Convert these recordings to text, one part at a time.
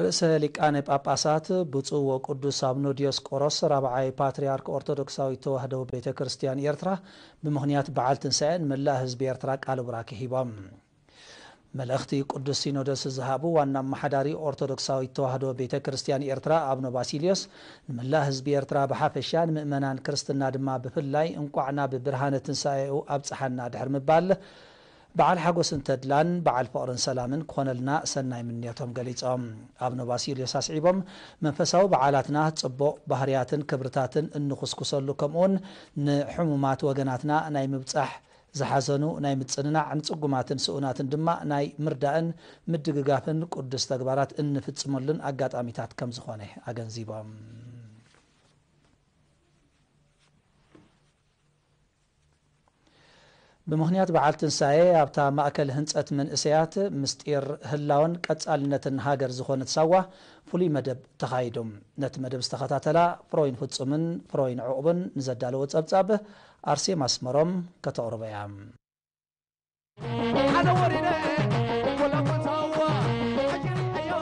ርእሰ ሊቃነ ጳጳሳት ብፁዕ ወቅዱስ አቡነ ዲዮስቆሮስ ራብዓይ ፓትርያርክ ኦርቶዶክሳዊት ተዋህዶ ቤተ ክርስቲያን ኤርትራ ብምኽንያት በዓል ትንሳኤ ንመላእ ህዝቢ ኤርትራ ቃለ ቡራኬ ሂቦም። መልእኽቲ ቅዱስ ሲኖዶስ ዝሃቡ ዋና ኣመሓዳሪ ኦርቶዶክሳዊት ተዋህዶ ቤተ ክርስቲያን ኤርትራ ኣቡነ ባሲልዮስ ንመላእ ህዝቢ ኤርትራ ብሓፈሻ ንምእመናን ክርስትና ድማ ብፍላይ እንቋዕ ናብ ብርሃነ ትንሳኤኡ ኣብጽሓና ድሕሪ ምባል በዓል ሓጎስን ተድላን በዓል ፍቕርን ሰላምን ክኾነልና ሰናይ ምንዮቶም ገሊጾም። ኣቡነ ባሲልዮስ ኣስዒቦም መንፈሳዊ በዓላትና ጽቡቕ ባህርያትን ክብርታትን እንኹስኩሰሉ ከምኡውን ንሕሙማት ወገናትና ናይ ምብጻሕ ዝሓዘኑ ናይ ምጽንናዕ ንጽጉማትን ስኡናትን ድማ ናይ ምርዳእን ምድግጋፍን ቅዱስ ተግባራት እንፍጽመሉን ኣጋጣሚታት ከም ዝኾነ ኣገንዚቦም። ብምኽንያት በዓል ትንሳኤ ኣብታ ማእከል ህንጸት መንእሰያት ምስጢር ህላወን ቀጻልነትን ሃገር ዝኾነት ሳዋ ፍሉይ መደብ ተኻይዱ። ነቲ መደብ ዝተኸታተላ ፍሮይን ፍጹምን ፍሮይን ዕቑብን ንዘዳለዎ ጸብጻብ ኣርሴማ ኣስመሮም ከተቕርቦ እያ። ኣነ ወሪደ ወላ ቦታዋ ሕጂ ርእዮ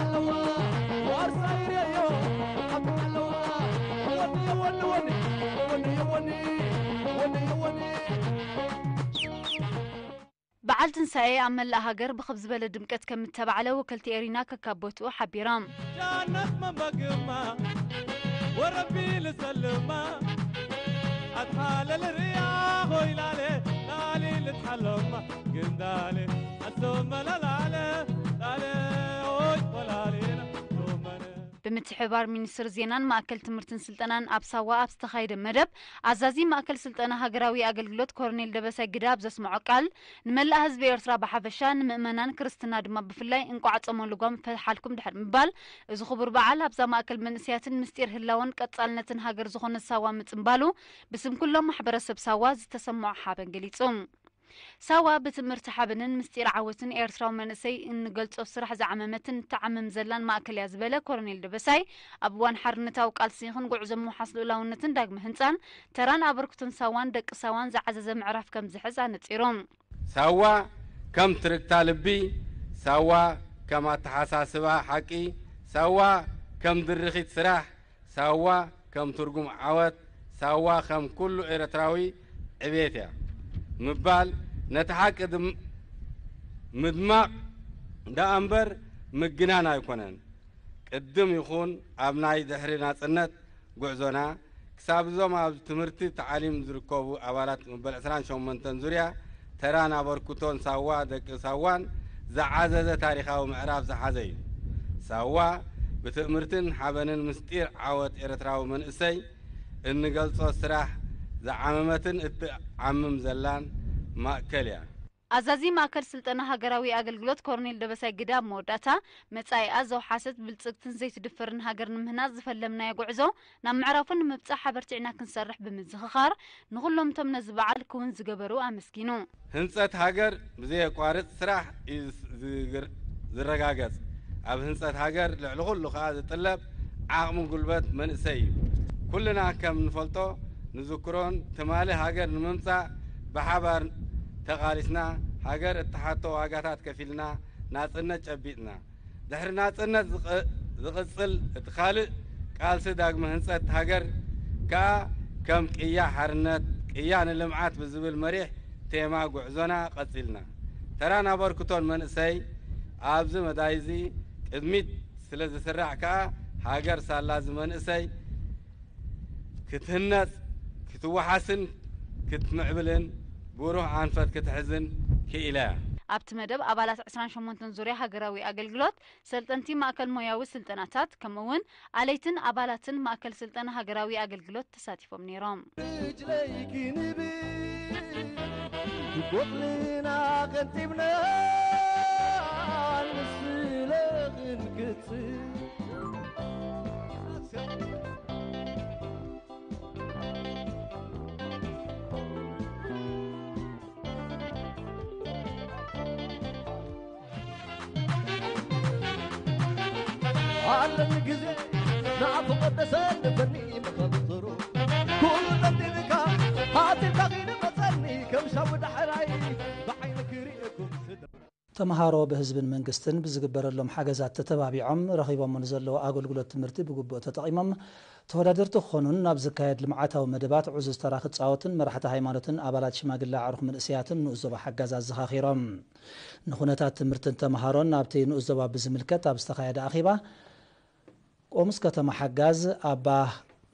ኣለዋ ዋርሳ ይርእዮ ኣለዋ ወኒ ወኒ ወኒ ወኒ ወኒ ወኒ ወኒ በዓል ትንሳኤ ኣብ መላእ ሃገር ብኽብ ዝበለ ድምቀት ከም እተባዕለ ወከልቲ ኤሪና ከካብ ቦትኡ ሓቢሮም። ጃነት መንበግማ ወረቢ ልሰልማ ኣትሓለል ርያ ሆይ ላለ ላሊ ልትሓለማ ግንዳለ ኣሶመለላለ ላለ ሆይ ወላሌና ሶመነ ብምትሕብባር ሚኒስትር ዜናን ማእከል ትምህርትን ስልጠናን ኣብ ሳዋ ኣብ ዝተኻየደ መደብ፣ ኣዛዚ ማእከል ስልጠና ሃገራዊ ኣገልግሎት ኮሎኔል ደበሳይ ግደ ኣብ ዘስምዖ ቃል፣ ንመላእ ህዝቢ ኤርትራ ብሓፈሻ፣ ንምእመናን ክርስትና ድማ ብፍላይ እንቋዕ ጾመ ልጓም ፈትሓልኩም ድሕሪ ምባል፣ እዚ ክቡር በዓል ኣብዛ ማእከል መንእሰያትን ምስጢር ህላወን ቀጻልነትን ሃገር ዝኾነት ሳዋ ምጽንባሉ፣ ብስም ኩሎም ማሕበረሰብ ሳዋ ዝተሰምዖ ሓበን ገሊጹ። ሳዋ ብትምህርቲ ሓበንን ምስጢር ዓወትን ኤርትራዊ መንእሰይ እንገልጾ ስራሕ ዝዓመመትን ትዓምም ዘላን ማእከል እያ ዝበለ ኮሎኔል ደበሳይ፣ ኣብ እዋን ሓርነታዊ ቃልሲ ይኹን ጉዕዞ ምውሓስ ልኡላውነትን ዳግመ ህንጻን ተራን ኣበርክቶን ሳዋን ደቂ ሳዋን ዝዓዘዘ ምዕራፍ ከም ዝሕዝ ኣነጺሩ። ሳዋ ከም ትርግታ ልቢ፣ ሳዋ ከም ኣተሓሳስባ ሓቂ፣ ሳዋ ከም ድርኺት ስራሕ፣ ሳዋ ከም ትርጉም ዓወት፣ ሳዋ ከም ኩሉ ኤርትራዊ ዕቤት እያ ምባል ነቲ ሓቂ ድም-፣ ምድማቕ ደኣ እምበር ምግናን ኣይኮነን። ቅድም ይኹን ኣብ ናይ ድሕሪ ናጽነት ጉዕዞና፣ ክሳብ እዞም ኣብ ትምህርቲ ተዓሊም ዝርከቡ ኣባላት መበል ዕስራን ሸሞንተን ዙርያ ተራን ኣበርክቶን ሳዋ ደቂ ሳዋን ዝዓዘዘ ታሪኻዊ ምዕራፍ ዝሓዘ እዩ። ሳዋ ብትእምርትን ሓበንን ምስጢር ዓወት ኤርትራዊ መንእሰይ እንገልጾ ስራሕ ዝዓመመትን እትዓምም ዘላን ማእከል እያ። ኣዛዚ ማእከል ስልጠና ሃገራዊ ኣገልግሎት ኮሎኔል ደበሳይ ግደ ኣብ መወዳእታ፣ መጻኢኣ ዘውሓሰት ብልጽግትን ዘይትድፈርን ሃገር ንምህናጽ ዝፈለምናዮ ጉዕዞ ናብ ምዕራፉ ንምብጻሕ ኣበርቲዕና ክንሰርሕ ብምዝኽኻር፣ ንኹሎም እቶም ነዚ በዓል ክውን ዝገበሩ ኣመስጊኑ። ህንጸት ሃገር ብዘየቋርጽ ስራሕ እዩ ዝስ-፣ ዝግር-፣ ዝረጋገጽ። ኣብ ህንጸት ሃገር ልዕሊ ኩሉ ከኣ ዝጥለብ ዓቕሚ ጉልበት መንእሰይ እዩ። ኩልና ከም ንፈልጦ ንዝክሮን ትማሊ ሃገር ንምምጻእ ብሓባር ተቓሊስና፣ ሃገር እትሓቶ ዋጋታት ከፊልና ናጽነት ጨቢጥና። ድሕሪ ናጽነት ዝቐ-፣ ዝቕጽል እቲ ካልእ ቃልሲ ዳግመ ህንጸት ሃገር ከኣ ከም ቅያ ሓርነት፣ ቅያ ንልምዓት ብዝብል መሪሕ ቴማ ጉዕዞና ቀጺልና። ተራን ኣበርክቶን መንእሰይ ኣብዚ መዳይዚ ቅድሚት ስለ ዝስራዕ ከኣ ሃገር ሳላ እዚ መንእሰይ ክትህነጽ፣ ክትወሓስን ክትምዕብልን ብሩህ ኣንፈት ክትሕዝን ክኢላ እያ። ኣብቲ መደብ ኣባላት ዕስራን ሸሞንተን ዙርያ ሃገራዊ ኣገልግሎት፣ ሰልጠንቲ ማእከል ሞያዊ ስልጠናታት፣ ከምኡ'ውን ኣለይትን ኣባላትን ማእከል ስልጠና ሃገራዊ ኣገልግሎት ተሳቲፎም ነይሮም። ርጅለይ ክንብል ጎድልና ቀንጢብና ንስለ ክንክጽል ኣለኒ ግዜ ንኣፉ ቀደሰ ልበኒ መኸብትሩ ኩሉ ጠጢንካ ሃቲምካ ኺድ መጸኒ ከም ሻዊ ዳሕራይ ብዓይኒ ክርእየኩም ስድራ ተምሃሮ ብህዝብን መንግስትን ብዝግበረሎም ሓገዛት ተተባቢዖም ረኺቦሞ ንዘለዉ ኣገልግሎት ትምህርቲ ብግቡእ ተጠቒሞም ተወዳደርቲ ክኾኑን ኣብ ዝካየድ ልምዓታዊ መደባት ዕዙዝ ተራ ክጻወቱን መራሕቲ ሃይማኖትን ኣባላት ሽማግለ ኣዕሩኽ መንእሰያትን ንኡስ ዞባ ሓጋዝ ኣዘኻኺሮም። ንኹነታት ትምህርትን ተምሃሮን ኣብቲ ንኡስ ዞባ ብዝምልከት ኣብ ዝተኻየደ ኣኼባ ቆሙስ ከተማ ሓጋዝ ኣባ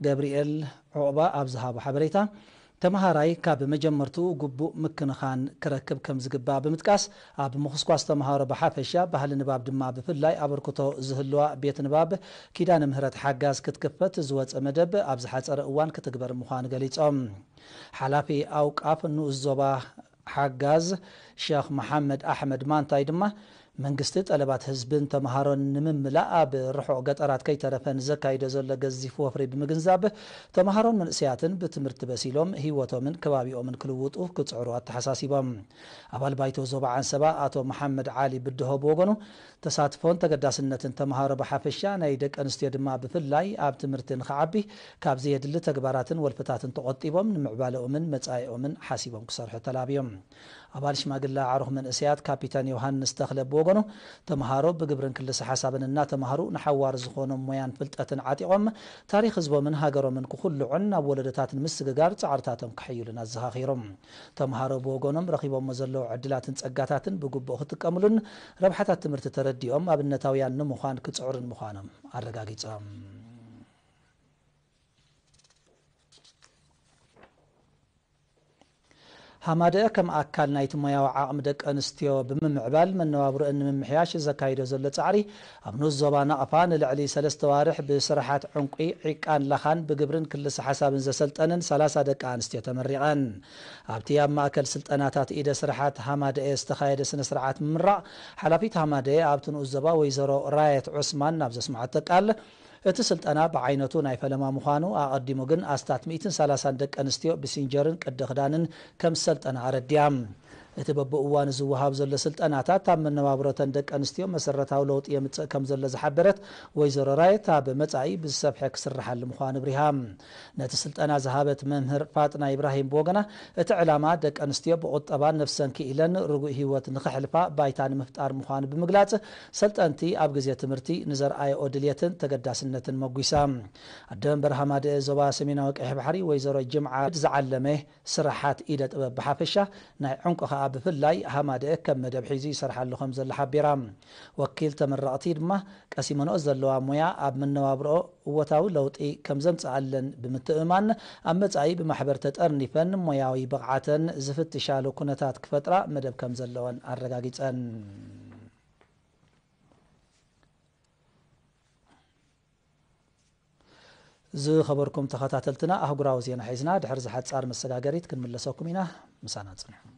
ገብርኤል ዑቕባ ኣብ ዝሃቦ ሓበሬታ፣ ተምሃራይ ካብ መጀመርትኡ ግቡእ ምክንኻን ክረክብ ከም ዝግባእ ብምጥቃስ፣ ኣብ ምኹስኳስ ተምሃሮ ብሓፈሻ፣ ባህሊ ንባብ ድማ ብፍላይ ኣበርክቶ ዝህልዋ ቤት ንባብ ኪዳነ ምህረት ሓጋዝ ክትክፈት ዝወጸ መደብ ኣብ ዝሓጸረ እዋን ክትግበር ምዃኑ ገሊጾም። ሓላፊ ኣውቃፍ ንኡስ ዞባ ሓጋዝ ሸኽ መሓመድ ኣሕመድ ማንታይ ድማ፣ መንግስቲ ጠለባት ህዝብን ተምሃሮን ንምምላእ ኣብ ርሑቕ ገጠራት ከይተረፈ ንዘካይዶ ዘሎ ገዚፍ ወፍሪ ብምግንዛብ፣ ተምሃሮን መንእሰያትን ብትምህርቲ በሲሎም ህይወቶምን ከባቢኦምን ክልውጡ ክጽዕሩ ኣተሓሳሲቦም። ኣባል ባይቶ ዞባ ዓንሰባ ኣቶ መሓመድ ዓሊ ብድሆ ብወገኑ፣ ተሳትፎን ተገዳስነትን ተምሃሮ ብሓፈሻ ናይ ደቂ ኣንስትዮ ድማ ብፍላይ ኣብ ትምህርቲ ንኽዓቢ ካብ ዘየድሊ ተግባራትን ወልፍታትን ተቖጢቦም ንምዕባለኦምን መጻኢኦምን ሓሲቦም ክሰርሑ ተላብዮም። ኣባል ሽማግለ ኣዕሩኽ መንእሰያት ካፒታን ዮሃንስ ተኽለ ብወገኑ፣ ተምሃሮ ብግብርን ክልሰ ሓሳብን እናተምሃሩ ንሓዋር ዝኾኖም ሞያን ፍልጠትን ዓጢቖም ታሪኽ ህዝቦምን ሃገሮምን ክኹልዑን ናብ ወለዶታት ንምስግጋር ጻዕርታቶም ከሐይሉን ኣዘኻኺሮም። ተምሃሮ ብወገኖም ረኺቦሞ ዘለዉ ዕድላትን ጸጋታትን ብግቡእ ክጥቀምሉን ረብሓታት ትምህርቲ ተረዲኦም ኣብነታውያን ንምዃን ክጽዕሩን ምዃኖም ኣረጋጊጾም። ሃማደአ ከም ኣካል ናይቲ ሞያዊ ዓቕሚ ደቂ ኣንስትዮ ብምምዕባል መነባብሮአን ንምምሕያሽ ዘካይዶ ዘሎ ጻዕሪ ኣብ ንኡስ ዞባ ናቕፋ ንልዕሊ ሰለስተ ዋርሕ ብስራሓት ዕንቁ፣ ዒቃን ላኻን ብግብርን ክልሰ ሓሳብን ዘሰልጠንን ሰላሳ ደቂ ኣንስትዮ ተመሪቐን። ኣብቲ ኣብ ማእከል ስልጠናታት ኢደ ስራሓት ሃማደኤ ዝተኻየደ ስነ ስርዓት ምምራቕ፣ ሓላፊት ሃማደኤ ኣብቲ ንኡስ ዞባ ወይዘሮ ራየት ዑስማን ናብ ዘስምዓቶ ቃል፣ እቲ ስልጠና ብዓይነቱ ናይ ፈለማ ምዃኑ ኣቐዲሙ ግን ኣስታት ሚእትን ሰላሳን ደቂ ኣንስትዮ ብሲንጀርን ቅዲ ክዳንን ከም ዝሰልጠና ኣረዲኣ። እቲ በብእዋኑ ዝወሃብ ዘሎ ስልጠናታት ኣብ መነባብሮተን ደቂ ኣንስትዮ መሰረታዊ ለውጢ የምጽእ ከም ዘሎ ዝሓበረት ወይዘሮ ራየት፣ ኣብ መጻኢ ብዝሰፍሐ ክስርሓሉ ምዃኑ ኣብሪሃ። ነቲ ስልጠና ዝሃበት መምህር ፋጥና ኢብራሂም ብወገና፣ እቲ ዕላማ ደቂ ኣንስትዮ ብቑጠባ ነፍሰን ክኢለን ርጉእ ህይወት ንኽሕልፋ ባይታ ንምፍጣር ምዃኑ ብምግላጽ፣ ሰልጠንቲ ኣብ ግዜ ትምህርቲ ንዘርኣየኦ ድልየትን ተገዳስነትን መጒሳ። ኣደ መንበር ሃማደኤ ዞባ ሰሜናዊ ቀይሕ ባሕሪ ወይዘሮ ጅምዓ ዝዓለመ ስራሓት ኢደ ጥበብ ብሓፈሻ፣ ናይ ዕንቁ ከኣ ብፍላይ ሃማደኤ ከም መደብ ሒዙ ይሰርሓሉ ከም ዘሎ ሓቢራ። ወኪል ተመረቕቲ ድማ ቀሲመንኦ ዘለዋ ሞያ ኣብ መነባብርኦ እወታዊ ለውጢ ከም ዘምጽኣለን ብምትእምማን፣ ኣብ መጻኢ ብማሕበር ተጠርኒፈን ሞያዊ ብቕዓተን ዝፍትሻሉ ኩነታት ክፈጥራ መደብ ከም ዘለወን ኣረጋጊጸን። ዝኸበርኩም ተኸታተልትና፣ ኣህጉራዊ ዜና ሒዝና ድሕሪ ዝሓጻር መሰጋገሪት ክንምለሰኩም ኢና። ምሳና ጽንሑ።